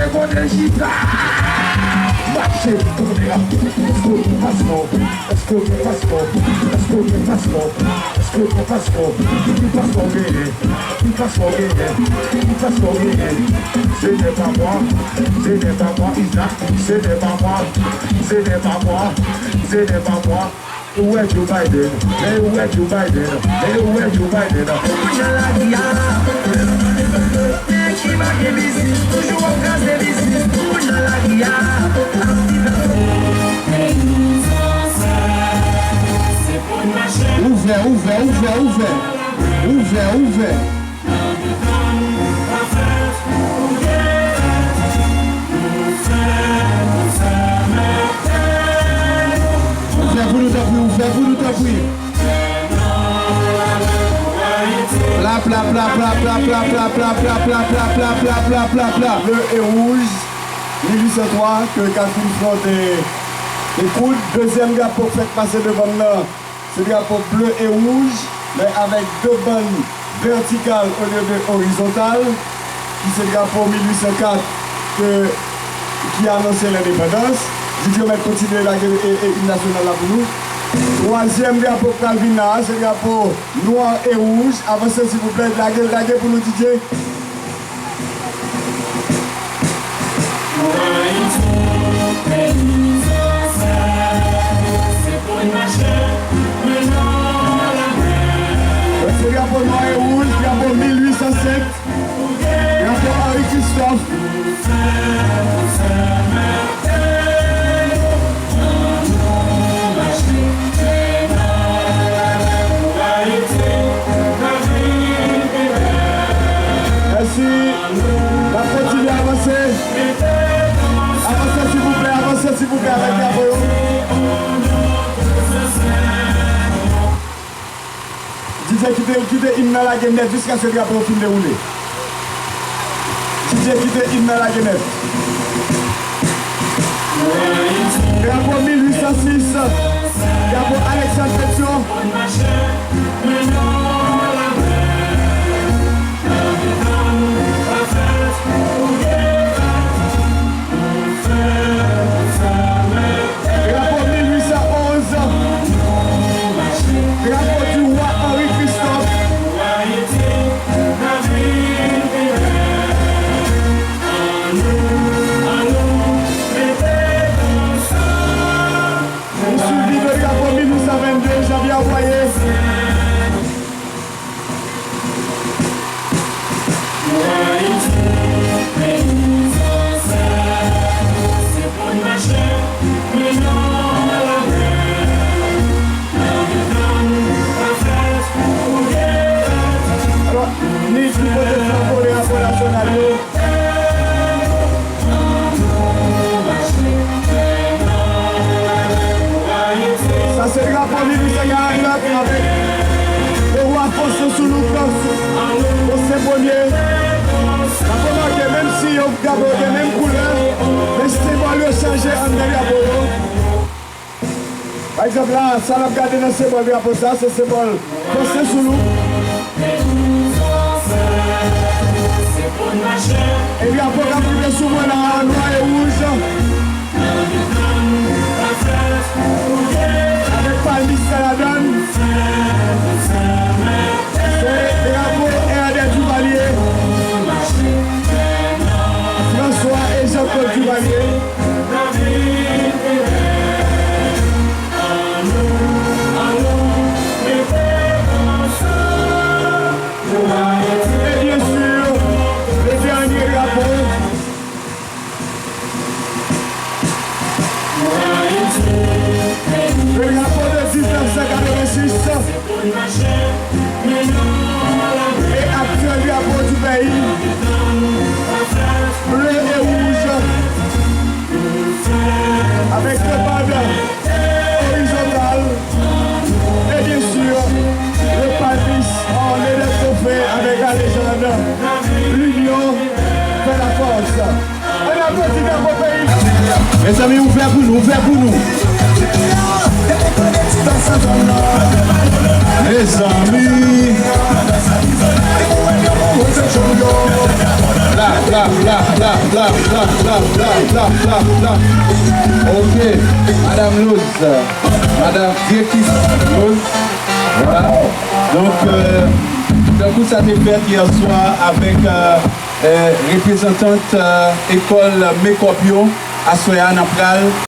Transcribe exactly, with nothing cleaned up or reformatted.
Kote, kote chita? Mache, kote a? Èske w gen paspò? Èske w gen paspò? Èske w gen paspò? Èske w gen paspò? Ki paspò w genyen? Ki paspò w genyen? Ki paspò w genyen? Ce n'est pas moi, ce n'est pas moi, Isaac. Ce n'est pas moi, ce n'est pas moi, ce n'est pas moi. Ou wè Joe Biden, men ou wè Joe Biden, men ou wè Joe Biden. Kounye a lari a, nèg ki pa gen biznis, toujou ap kraze biznis. Kounye a lari a, ap viv avè. Ouvè, ouvè, ouvè, ouvè. Ouvè, ouvè. Ouvè pou nou, tanpri, ouvè pou nou, tanpri. Pla, pla, pla. Bleu et rouge, mil uit san twa, ke Calvin Flon te, te koud. Dezyèm drapo k fèk pase devan m nan, se drapo ble e wouj, men avèk de bann vètikal olye de orizontal, ki se drapo mil uit san kat ke, ki anonse lendepandans. Didye mèt kontinye lage e, e, im nasyonal la pou nou. Twazyèm drapo k pral vin la a, se drapo nwa e wouj. Avanse, silvouplè. Lage l, lage pou nou, Didye. Pou Ayiti, peyi sa, se pou n mache, men nan lamè. Se drapo nwa e wouj, drapo mil uit san senk, drapo Henri Christophe. Mèsi. N ap kontinye avanse. Avanse, silvouplè, avanse, silvouplè, avèk drapo yo. Didye kite, kite im nan lage nèt jiskaske drapo yo fin dewoule. Didye kite im nan lage nèt. Drapo mil uit san sis, drapo Alexandre Pétion. Drapo mil uit san onz. Drapo du roi Henri Christophe. Nou swiv videyo drapo mil uit san vennde, Janvier Envoyé. Alò, ni ki pote flanbo drapo nasyonal yo. Sa se drapo mil uit san karannèf avèk le roi Faustin Soulouque, Faustin Premye. N ap remake, menm si yo drapo yo gen menm koulè, men senbòl yo chanje anndan drapo yo. Pa egzanp, la, sa n ap gade nan senbòl drapo sa, se senbòl Faustin Soulouque. E drapo k ap rive sou mwen la a, nwa e wouj, avèk palmis nan ladan l. Se drapo Erdé Duvalier, François et Jean-Claude Duvalier. Mezanmi, ouvè pou nou, ouvè pou nou. Mezanmi. Bla, bla, bla. Ok. Madanm Loz. Madanm direktris Loz. Vwala. Donk, euh, tankou sa te fèt yè swa avèk, euh, euh, reprezantant, euh, ekòl Mekòp yo, aswè a, n ap pral